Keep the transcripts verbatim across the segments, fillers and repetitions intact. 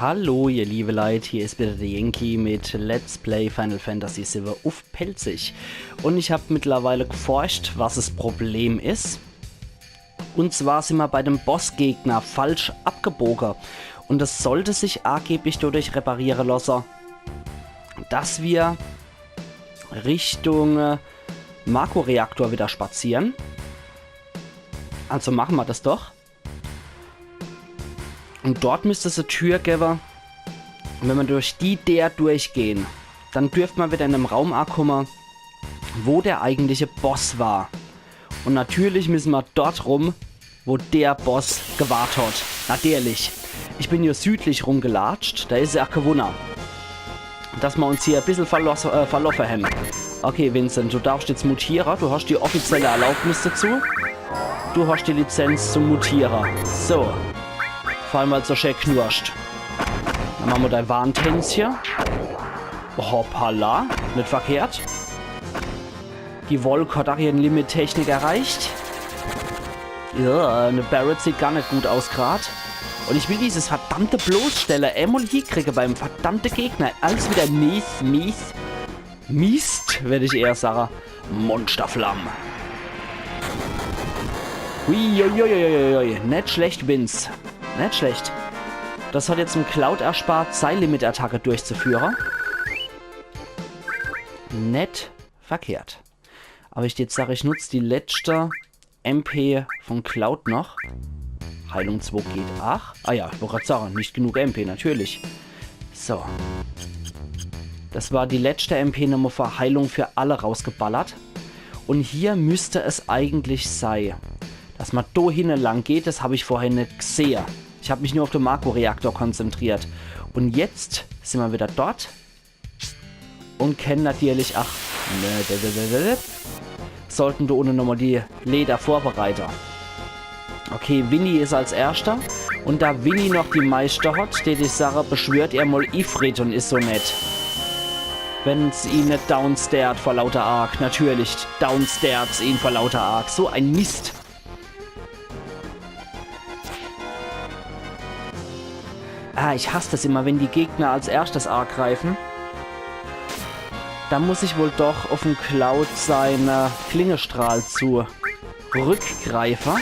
Hallo, ihr liebe Leit, hier is wieder der Yankee mit Let's Play Final Fantasy siwwe uff Pälzisch. Und ich hab mittlerweile geforscht, was es Problem is. Und zwar sin mer bei dem Bossgegner falsch abgeboge. Und das sollte sich angeblich dadurch repariere losse, dass mer Richtung, äh, Mako-Reaktor wieder spazieren. Also mache mer das doch. Und dort müsst es e Tür gewwe. Und wenn mer durch die Deer durchgehn, dann dürft mer wieder in dem Raum ankumme, wo der eigentliche Boss war. Und natürlich müsse mer dort rum, wo der Boss gewart hat. Natürlich. Ich bin jo südlich rumgelatscht, da is ja ach kee Wunner, dass mer uns hier e bissel verlos-, äh, verloffe hen. Okay, Vincent, du darfst jetzt mutiere. Du hast die offizielle Erlaubnis dazu. Du hast die Lizenz zum Mutiere. So. Vor allem, weil's so schä knurscht. Dann mache mer dei Warntänzche. Hoppala. Net verkehrt. Die Wolk hat ach ihren Limit-Technik erreicht. Ja, ne Barret sieht gar net gut aus grad. Und ich will dieses verdammte Bloßstelle emol hiekriege beim verdammte Gegner. Alles wieder mies, mies, Mist, werd ich eher sage. Monsterflamm. Uiuiuiuiui. Net schlecht, Vince. Net schlecht. Das hat jetzt em Cloud erspart, sei Limit-Attacke durchzuführe. Net verkehrt. Aber ich jetzt sag, ich nutz die letschte M P von Cloud noch. Heilung zwei geht ach. Ah ja, ich wollt grad sage, nicht genug M P, natürlich. So. Das war die letschte M P nochmal für Heilung für alle rausgeballert. Und hier müsst es eigentlich sei, dass mer do hinne lang geht, das hab ich vorher net gsehe. Ich hab mich nur auf den Mako-Reaktor konzentriert. Und jetzt sin mer wieder dort. Und kennen natürlich, ach, ne, d-, d-, d-, d-, d-, sollten do unne nochmal die Leder vorbereite. Okay, Winnie is als Erschter. Und da Winnie noch die Meischte hat, tät ich sage, beschwört er mol Ifrit und is so nett. Wenn's ihn net downstairt vor lauter Arg. Natürlich downstairt's ihn vor lauter Arg. So ein Mist. Ah, ich hass das immer, wenn die Gegner als erschtes agreifen. Da muss ich wohl doch auf den Cloud seine Klingestrahl zurückgreifen.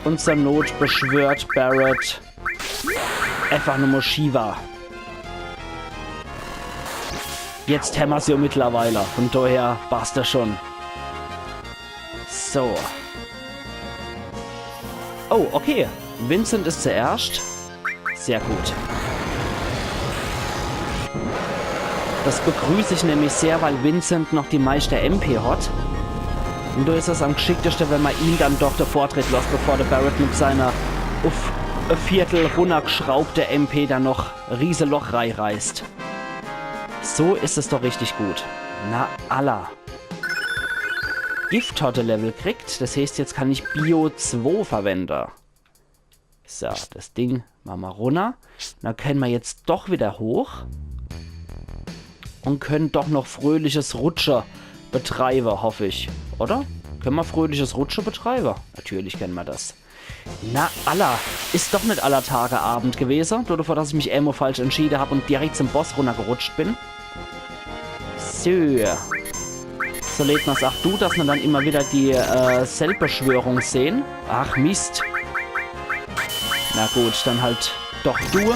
Und zur Not beschwört Barret einfach nur mal Shiva. Jetzt hämmer's ja mittlerweile, von daher passt das schon. So. Oh, okay. Vincent is zuerscht. Sehr gut. Das begrüß ich nämlich sehr, weil Vincent noch die meischte M P hat. Und do is es am gschickteste, wenn man ihn dann doch de Vortritt losst, bevor de Barret mit seiner uff e Viertel runnergschraubte M P dann noch e Rieseloch reireißt. So is es doch richtig gut. Na alla. Gift hat e Level kriegt, das heeßt, jetzt kann ich Bio zwo verwende. So, das Ding mache mer runner. Dann kenne mer jetzt doch wieder hoch. Und können doch noch fröhliches Rutsche betreibe, hoff ich. Oder? Kenne mer fröhliches Rutsche betreibe? Natürlich kenne mer das. Na alla, is doch net aller Tage Abend gewese, nur davor, dass ich mich emol falsch entschiede hab und direkt zum Boss runnergerutscht bin. So. So, Ledmas, ach du, dass mer dann immer wieder die, äh, Cell-Beschwörung sehen. Ach, Mist. Na gut, dann halt doch du.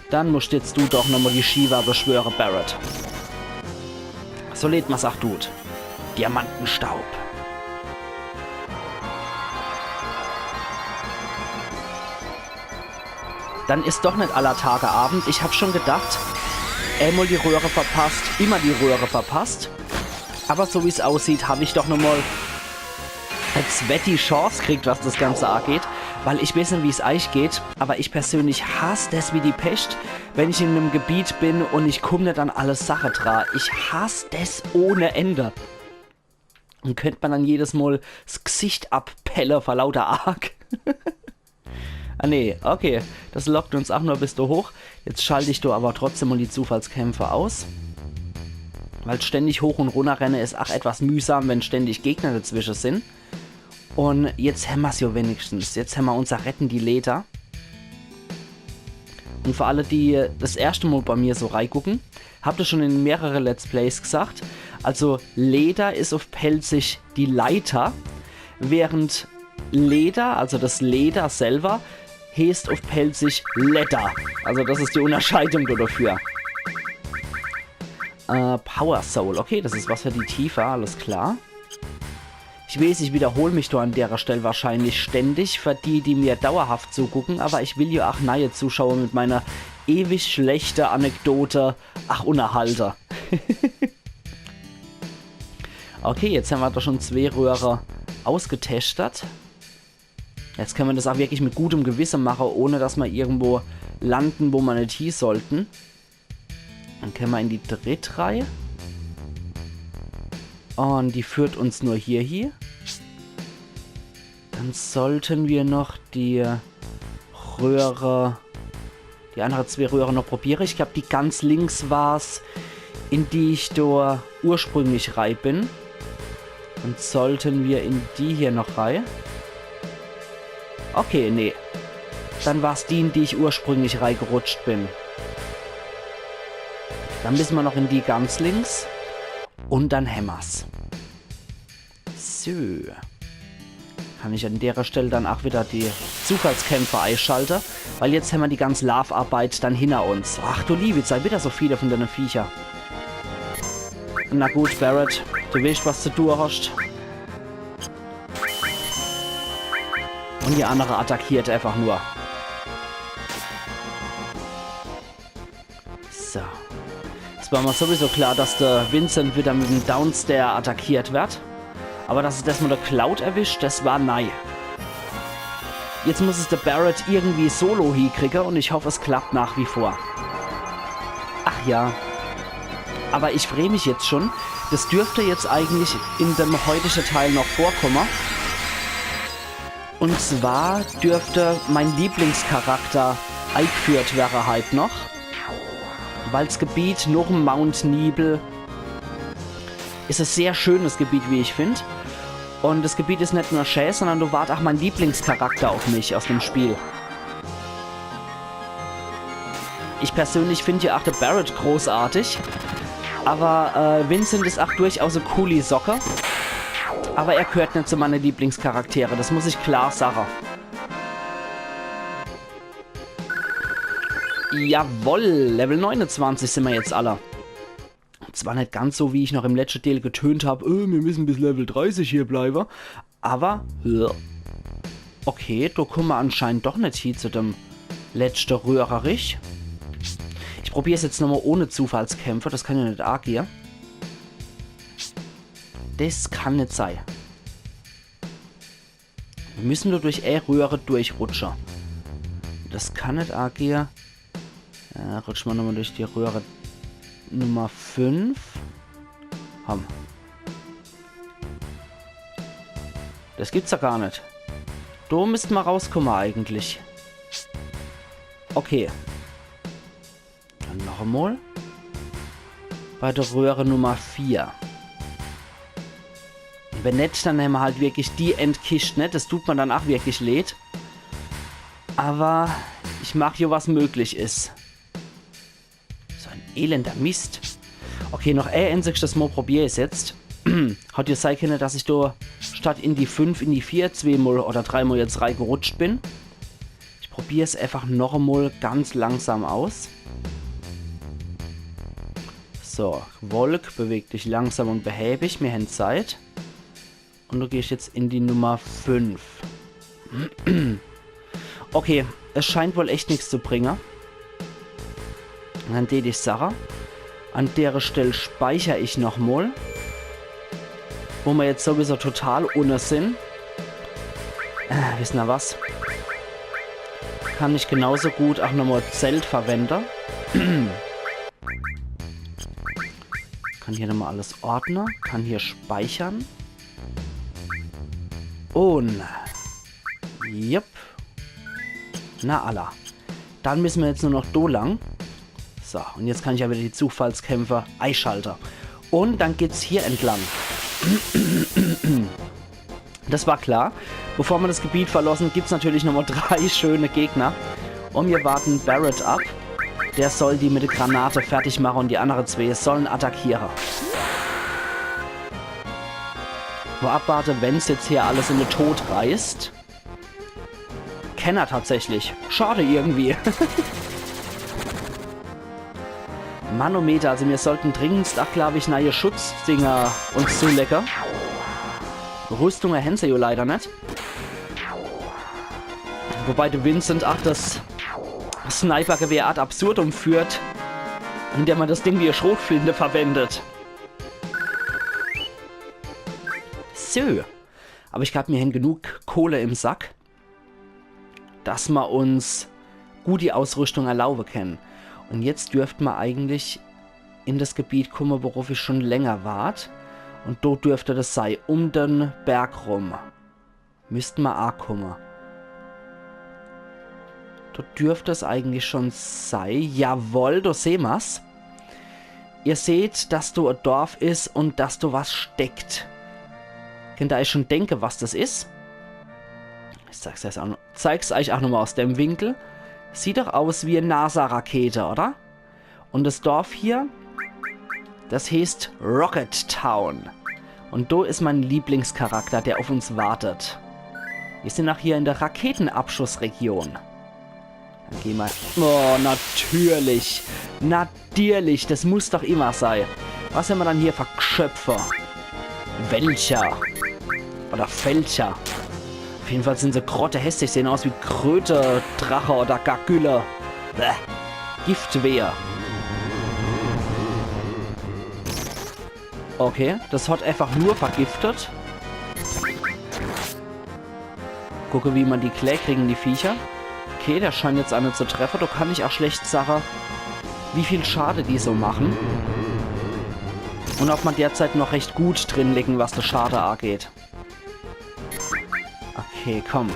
Dann musst jetzt du doch nochmal die Shiva beschwöre, Barret. So, Ledmas, ach du. Diamantenstaub. Dann is doch net aller Tage Abend. Ich hab schon gedacht, emol die Röhre verpasst, immer die Röhre verpasst. Aber so wie's aussieht, hab ich doch nochmal e zwetti Chance kriegt, was das Ganze ageht. Weil ich weeß net, wie's eich geht, aber ich persönlich hass das wie die Pescht, wenn ich in nem Gebiet bin und ich kumm net an alle Sache dra. Ich hass das ohne Ende. Und könnt mer dann jedes Mol 's Gsicht abpelle vor lauter Arg. Ah nee, okay. Das lockt uns ach nur bis do hoch. Jetzt schalt ich do aber trotzdem mol die Zufallskämpfe aus. Weil ständig hoch und runner renne is ach etwas mühsam, wenn ständig Gegner dazwische sin. Und jetzt hämmer's jo wenigstens. Jetzt hämmer unser Retten die Leder. Und für alle, die das erste Mal bei mir so reigucken, hab ich schon in mehrere Let's Plays gesagt, also Leder is uff Pälzisch die Leiter, während Leder, also das Leder selber, heeßt uff Pälzisch Ledder. Also das is die Unterscheidung do dafür. Äh, Power Soul. Okay, das is was für die Tifa, alles klar. Ich weeß, ich wiederhol mich do an derer Stell wahrscheinlich ständig, für die, die mir dauerhaft zugucken, aber ich will jo ach neie Zuschauer mit meiner ewig schlechte Anekdote ach unnerhalte. Okay, jetzt hämmer doch schon zwee Röhre ausgeteschtet. Jetzt kenne mer das ach wirklich mit gutem Gewisse mache, ohne dass mer irgendwo landen, wo mer net hie sollten. Dann kenne mer in die dritt Reih. Und die führt uns nur hie hie. Dann sollten mer noch die Röhre, die andere zwee Röhre noch probiere. Ich glaab, die ganz links war's, in die ich do ursprünglich rei bin. Dann sollten mer in die hier noch rei. Okay, nee. Dann war's die, in die ich ursprünglich reigerutscht bin. Dann misse mer noch in die ganz links. Und dann hämmer's. So. Kann ich an derer Stell dann ach wieder die Zufallskämpfe eischalte, weil jetzt hämmer die ganz Laafarbeit dann hinner uns. Ach du liewi Zeit, wieder so viele von dene Viecher. Na gut, Barret, du weescht, was zu tue hoscht. Und die andere attackiert einfach nur. So. Es war mer sowieso klar, dass de Vincent wieder mit dem Downstair attackiert werd. Aber dass es desmal de Cloud erwischt, das war nei. Jetzt muss es de Barret irgendwie solo hiekriege und ich hoff, es klappt nach wie vor. Ach ja. Aber ich free mich jetzt schon. Das dürfte jetzt eigentlich in dem heutige Teil noch vorkomme. Und zwar dürfte mein Lieblingscharakter eigführt werre heit noch. Weil's Gebiet noch em Mount Nibel is e sehr schönes Gebiet, wie ich find. Und das Gebiet is net nur schä, sondern do wart ach mein Lieblingscharakter auf mich aus dem Spiel. Ich persönlich find ja ach de Barret großartig. Aber äh, Vincent is ach durchaus e cooli Socke. Aber er gehört net zu meine Lieblingscharaktere, das muss ich klar sage. Jawoll, Level neunundzwanzig sin mer jetzt alle. Zwar net ganz so, wie ich noch im letschte Deel getönt hab, äh, mir müssen bis Level dreißig hier bleibe, aber, äh, okay, do kumme mer anscheinend doch net hie zu dem letschte Röhrerich. Ich probier's jetzt nochmal ohne Zufallskämpfe, das kann ja net arg hier. Das kann net sei. Mir müssen nur durch e Röhre durchrutsche. Das kann net arg hier. Äh, rutsche mer nochmal durch die Röhre Nummer fünf. Komm. Das gibt's ja gar net. Do müsste mer rauskumme eigentlich. Okay. Dann noch emol. Bei der Röhre Nummer vier. Wenn net, dann hämmer halt wirklich die Endkischt net. Das tut mer dann ach wirklich leed. Aber ich mach jo, was möglich is. So en elender Mist. Okay, noch e einzigstes Mol probier ich's jetzt. Hat jo sei kenne, dass ich do statt in die fünf in die vier zweemol oder dreimol jetzt reigerutscht bin. Ich probier's einfach noch emol ganz langsam aus. So, Wolk, beweg dich langsam und behäbig, mir hän Zeit. Und du gehst jetzt in die Nummer fünf. Okay, es scheint wohl echt nix zu bringe. Dann tät ich sache, an dere Stell speicher ich noch mol. Wo mer jetzt sowieso total unne sin. Äh, wissen er was? Kann ich genauso gut ach nochmol Zelt verwende. Kann hier nochmol alles ordne. Kann hier speichern. Und... Jupp. Na alla. Dann müssen mer jetzt nur noch do lang. So, und jetzt kann ich ja wieder die Zufallskämpfe eischalte. Und dann geht's hier entlang. Das war klar. Bevor mer das Gebiet verlossen, gibt's natürlich nochmol drei schöne Gegner. Un mir warten Barret ab. Der soll die mit de Granate fertig mache un die annere zwee sollen attackiere. Mo abwarte, wenn's jetzt hier alles in de Tod reißt. Kenner tatsächlich. Schade irgendwie. Manometer, also mir sollten dringendst ach, glaub ich, neie Schutzdinger uns zulecke. Rüstunge hänn se jo leider net. Wobei de Vincent ach das Snipergewehr ad absurdum führt, indem er das Ding wie e Schrotflinte verwendet. So. Aber ich glaub, mir hänn genug Kohle im Sack, dass ma uns gut die Ausrüstung erlaube kennen. Un jetzt dürft ma eigentlich in das Gebiet kumme, worauf ich schon länger wart. Un do dürft das sei, um den Berg rum. Müsst ma aakumme. Do dürft es eigentlich schon sei. Jawoll, do seh ma's. Ihr seht, dass do e Dorf is un dass do was steckt. Kennt ihr eich schon denke, was das is? Ich zeig's, eich ach noch, zeig's eich ach nochmal aus dem Winkel. Sieht doch aus wie e NASA-Rakete, oder? Un das Dorf hier, das heeßt Rocket Town. Un do is mein Lieblingscharakter, der auf uns wartet. Wir sind ach hier in der Raketenabschussregion. Dann geh ma. Oh, natürlich. Natürlich. Das muss doch immer sei. Was hemmer dann hier für Gschöpfe? Welcher? Oder Felcher? Auf jeden Fall sind se grottehässlich, sehen aus wie Kröte, Drache oder Gargülle. Bäh. Giftwehe. Okay, das hat einfach nur vergiftet. Gucke, wie ma die klää kriegen, die Viecher. Okay, der scheint jetzt ach net zu treffe. Do kann ich ach schlecht sage, wie viel Schade die so machen. Un ob ma derzeit noch recht gut drin liegen, was de Schade ageht. Okay, komm.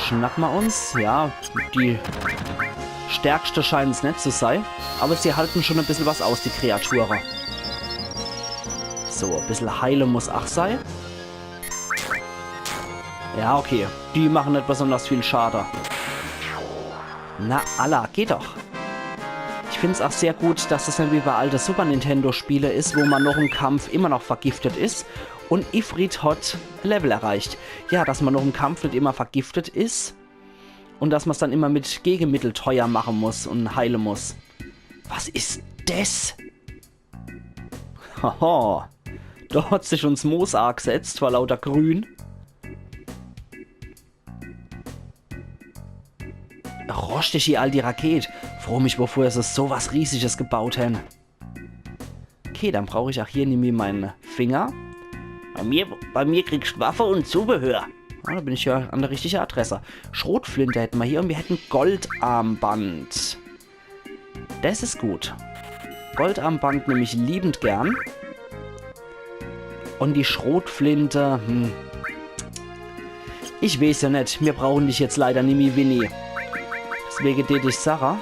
Schnapp ma uns. Ja, die stärkste scheinen's net zu sei. Aber sie halten schon e bissel was aus, die Kreature. So, e bissel heile muss ach sei. Ja, okay. Die machen net besonders viel Schade. Na, alla, geht doch. Ich find's ach sehr gut, dass das net wie bei alte Super-Nintendo-Spiele is, wo ma noch im Kampf immer noch vergiftet is un Ifrit hat Level erreicht. Ja, dass ma noch im Kampf net immer vergiftet is un dass ma's dann immer mit Gegemittel teuer mache muss un heile muss. Was is des? Haha, do hat sich uns Moos agsetzt vor lauter Grün. Roschtich die aldi Raket. Froo mich, wofür se so was Riesiges gebaut hen. Okay, dann brauch ich ach hier nimmi mein Finger. Bei mir, bei mir kriegst Waffe un Zubehör. Ah, do bin ich ja an der richtige Adresse. Schrotflinte hätte ma hier un mir hätten Goldarmband. Des is gut. Goldarmband nemm ich liebend gern. Un die Schrotflinte, hm. Ich weeß ja net, mir brauchen dich jetzt leider nimmi, Winnie. Deswege deet ich sache,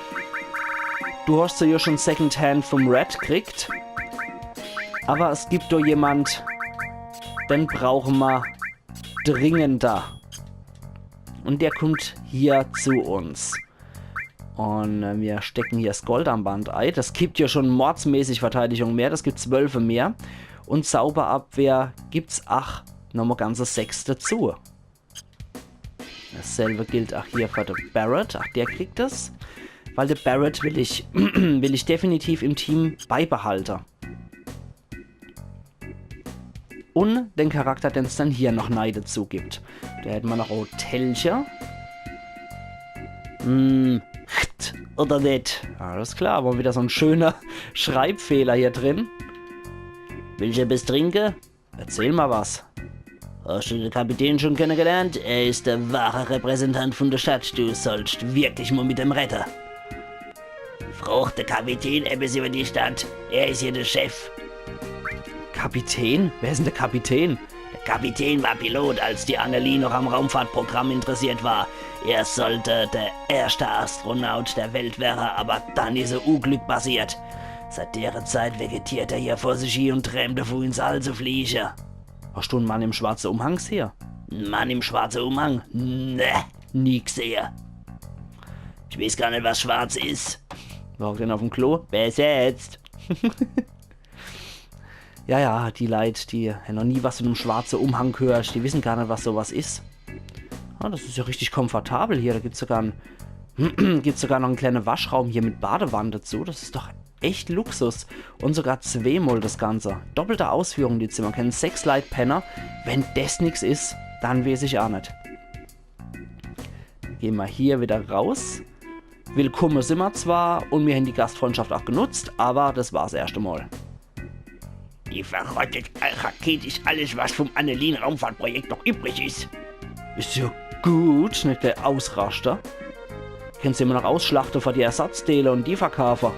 du hast se ja schon Secondhand vom Red kriegt. Aber es gibt do jemand, den brauchen ma dringender. Un der kummt hier zu uns. Un, äh, mir stecken hier 's Goldarmband ei. Das gibt ja schon mordsmäßig Verteidigung mehr. Das gibt zwölfe mehr. Un Zauberabwehr gibt's ach nochmal ganze sechs dazu. Dasselbe gilt ach hier für de Barret. Ach, der kriegt es. Weil de Barret will ich, will ich definitiv im Team beibehalte. Un den Charakter, den's dann hier noch nei dazu gibt. Do hätt ma noch Hotelcher. Hm, cht, oder net? Alles klar, war wieder so en schöner Schreibfehler hier drin. Willsch ebbes trinke? Erzähl ma was. Hast du de Kapitän schon kennegelernt? Er is de wahre Repräsentant vun de Stadt. Du sollscht wirklich mo mit em redde. Frooch de Kapitän ebbes iwwer die Stadt. Er is hier de Chef. Kapitän? Wer is denn de Kapitän? De Kapitän war Pilot, als die Annelie noch am Raumfahrtprogramm interessiert war. Er sollt de erschte Astronaut der Welt werre, awwer dann is e Uglück passiert. Seit dere Zeit vegetiert er hier vor sich hie un trämt devun, ins All zu flieche. Hast du en Mann im schwarze Umhang gsehe? En Mann im schwarze Umhang? Nee, nie gsehe. Ich weeß gar net, was schwarz is. Wer hockt denn uffm Klo? Besetzt. Ja, ja, die Leit, die hänn noch nie was vun nem schwarze Umhang gehört, die wissen gar net, was so was is. Ah, das is ja richtig komfortabel hier. Da gibt's sogar en, gibt's sogar noch en kleine Waschraum hier mit Badewann dazu. Das is doch echt Luxus. Und sogar zweemol das Ganze. Doppelte Ausführung, die Zimmer. Kennen sechs Leit penne. Wenn des nix is, dann weeß ich aa net. Gehn mer hier wieder raus. Willkumme sin mer zwar und mir hänn die Gastfreundschaft aa genutzt, aber das war's erscht emol. Die verrottete Rakete is alles, was vum Annelien-Raumfahrtprojekt noch übrig is. Is ja gut, net gleich ausraschte. Kannst immer noch ausschlachte fer die Ersatzteile und die verkaafe.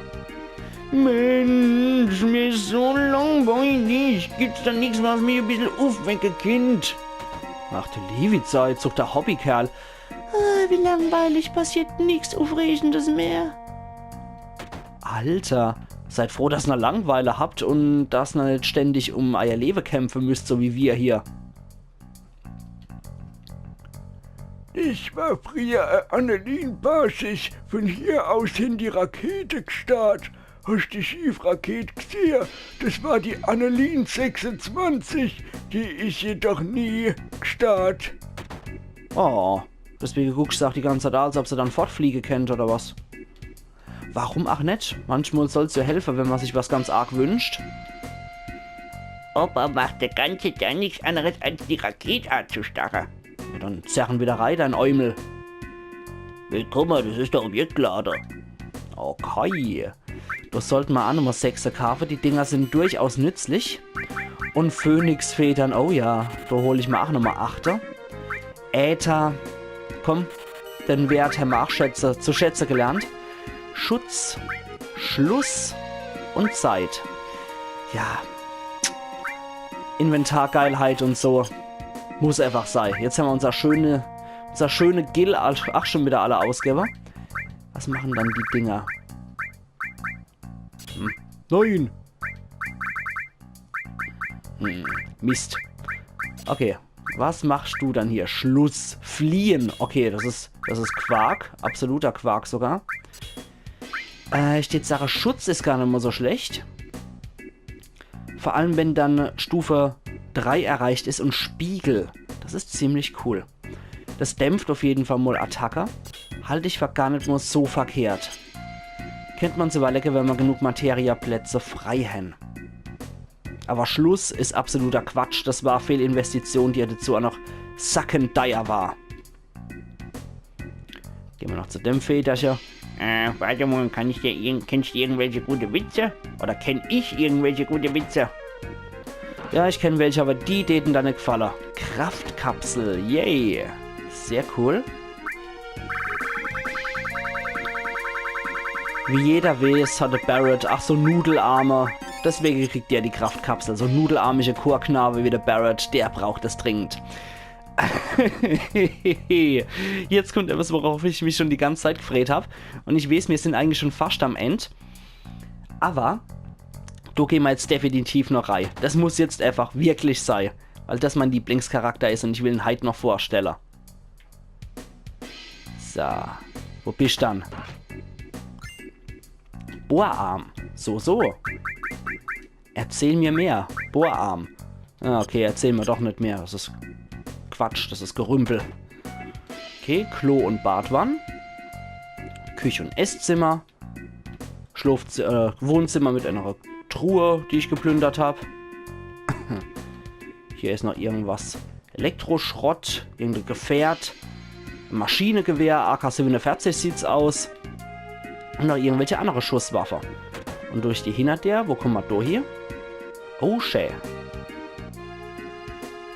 Mensch, mir is so langweilig. Gibt's do nix, was mich e bissel uffwecke kinnt? Ach du liewi Zeit, sucht der Hobbykerl. Ah, wie langweilig, passiert nix Uffregendes mehr. Alter, seid froh, dass ner Langweile habt und dass ner net ständig um eier Lewe kämpfe müsst, so wie mir hier. Das war frieher e Annelien-Basis. Vun hier aus sin die Rakete gstart. Hosch die Schiefraket gsehe? Das war die Annelien sechsundzwanzig. Die is jedoch nie gstart. Oh, deswege guckscht du aa die ganze Zeit, als ob se dann fortfliege kennt, oder was? Warum aa net? Manchmal soll's ja helfe, wenn mer sich was ganz arg wünscht. Opa macht die ganze Zeit nix anneres, als die Raket aazustarre. Ja, dann zerren wieder rei, dein Eumel. Willkumme, das is der Objektlade. Okay. Do sollt mer aa nochmol sechse kaafe. Die Dinger sin durchaus nützlich. Und Phönixfedern, oh ja, do hol ich mer aa nochmol achte. Äther, komm, den Wert hämmer aa schätze, zu schätze gelernt. Schutz, Schluss und Zeit. Ja. Inventargeilheit und so. Muss einfach sei. Jetzt hämmer unser schöne, unser schöne Gil aa, aa schon wieder alle ausgewwe. Was machen dann die Dinger? Hm. Nein! Hm, Mist. Okay, was machst du dann hier? Schluss. Fliehen. Okay, das is, das is Quark. Absoluter Quark sogar. Äh, ich deet sage, Schutz is gar net mol so schlecht. Vor allem, wenn dann Stufe drei erreicht is und Spiegel. Das is ziemlich cool. Das dämpft auf jeden Fall mol Attacke. Halt ich fer gar net mol so verkehrt. Kennt mer sich iwwerlege, wenn mer genug Materia-Plätze frei hän. Aber Schluss is absoluter Quatsch. Das war Fehlinvestition, die dazu aa noch sackendeier war. Gehn mer noch zu dem Federcher. Äh, warte mol, kann ich dir irgend-, kennst du irgendwelche gute Witze? Oder kenn ich irgendwelche gute Witze? Ja, ich kenn welche, aber die däten der net gfalle. Kraftkapsel, yay. Sehr cool. Wie jeder weeß, hat de Barret ach so Nudelarme. Deswege kriegt der die Kraftkapsel. So nudelarmische Chorknabe wie de Barret, der braucht es dringend. Jetzt kommt etwas, worauf ich mich schon die ganze Zeit gefreut hab. Und ich weeß, mir sind eigentlich schon fast am End. Aber do gehn mer jetzt definitiv noch rei. Das muss jetzt einfach wirklich sei. Weil das mein Lieblingscharakter is und ich will en heit noch vorstelle. So, wo bist dann? Bohrarm. So, so. Erzähl mir mehr. Bohrarm. Ah, okay, erzähl mir doch net mehr. Das is Quatsch, das is Gerümpel. Okay, Klo und Badwann. Küche und Esszimmer. Schlaf-, äh, Wohnzimmer mit einer Truhe, die ich geplündert hab. Hier is noch irgendwas. Elektroschrott, irgendein Gefährt. Maschinengewehr, A K siebenundvierzig sieht's aus. Und noch irgendwelche andere Schusswaffe. Und durch die Hintertür, wo kommen mer do hier? Oh, schä.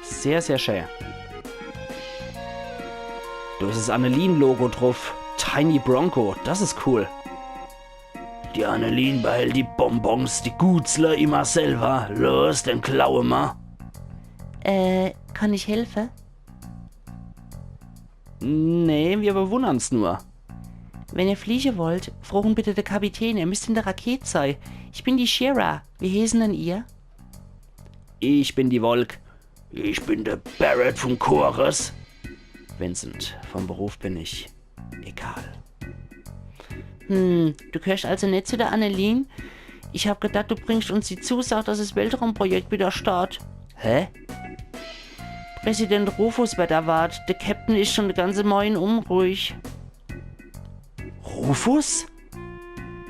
Sehr, sehr schä. Do is es Annelien-Logo drauf. Tiny Bronco, das is cool. Die Annelien behält die Bonbons, die Gutzler immer selber. Los, den klaue mer. Äh, kann ich helfe? Nee, wir bewunnern's nur. Wenn ihr fliege wollt, frochen bitte de Kapitän, er müsst in de Raket sei. Ich bin die Shira. Wie heeßen denn ihr? Ich bin die Wolk. Ich bin de Barret vom Chorus. Vincent, vom Beruf bin ich egal. Hm, du gehörscht also net zu der Annelien? Ich hab gedacht, du bringst uns die Zusag, dass es Weltraumprojekt wieder start. Hä? Präsident Rufus werd erwart. Der Captain is schon de ganze Morgen unruhig. Rufus?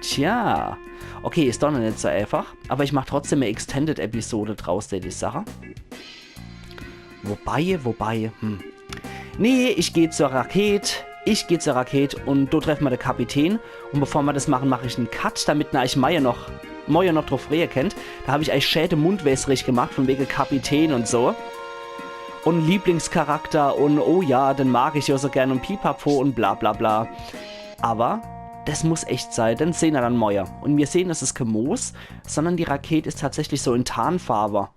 Tja. Okay, is doch noch net so einfach. Aber ich mach trotzdem e Extended-Episode draus, der die Sache. Wobei, wobei, hm. Nee, ich geh zur Raket. Ich geh zur Raket und do treffe mer de Kapitän. Und bevor mer das machen, mach ich en Cut, damit ner eich morje noch, morje noch drauf freue kennt. Da hab ich eich schä de Mund wässrig gemacht, von wege Kapitän und so. Und Lieblingscharakter und oh ja, den mag ich ja so gern und pipapo und bla bla bla. Aber das muss echt sei, den sehn ner dann morje. Und mir sehn, das is kä Moos, sondern die Raket is tatsächlich so in Tarnfarbe.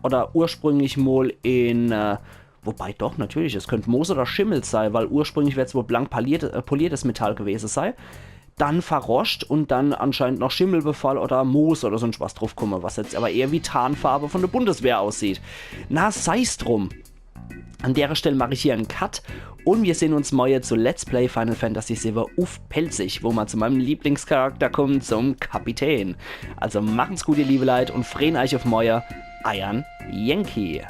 Oder ursprünglich mol in, äh, wobei doch, natürlich, es könnt Moos oder Schimmel sei, weil ursprünglich wär's wohl blank poliert, äh, poliertes Metall gewese sei. Dann verroscht und dann anscheinend noch Schimmel befall oder Moos oder sonst was drauf komme, was jetzt aber eher wie Tarnfarbe von der Bundeswehr aussieht. Na, sei's drum. An dere Stell mach ich hier en Cut und mir sehn uns morje zu Let's Play Final Fantasy siwwe uff Pälzisch, wo mer zu meinem Lieblingscharakter kommen, zum Kapitän. Also machen's gut, ihr liebe Leit, und freen eich uff morje. Eiern Yankee.